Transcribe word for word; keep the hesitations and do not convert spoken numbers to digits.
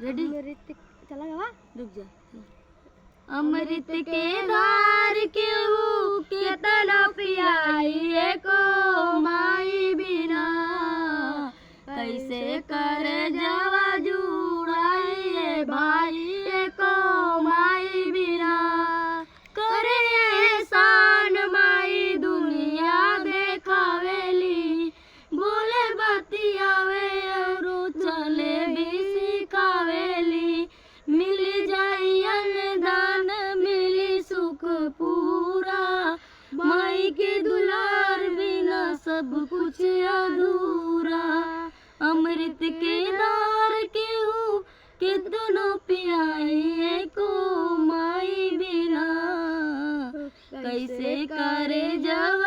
Ready? अमृत, चला गवा? रुक जा। अमृत के धार केहू केतनो पियाई, एको माई बिना। कैसे करे जवा जुड़ाई ए भाई, एको माई बिना। करे एहसान माई दुनिया देखावेली, बोले बतियावे औरू चले भी सिखावेली। मिल जाई अनदान, मिली सुख पूरा, माई के दुलार बिना सब कुछ अधूरा। अमृत के धार केहू केतनो पियाई, एको माई बिना। कैसे करे जब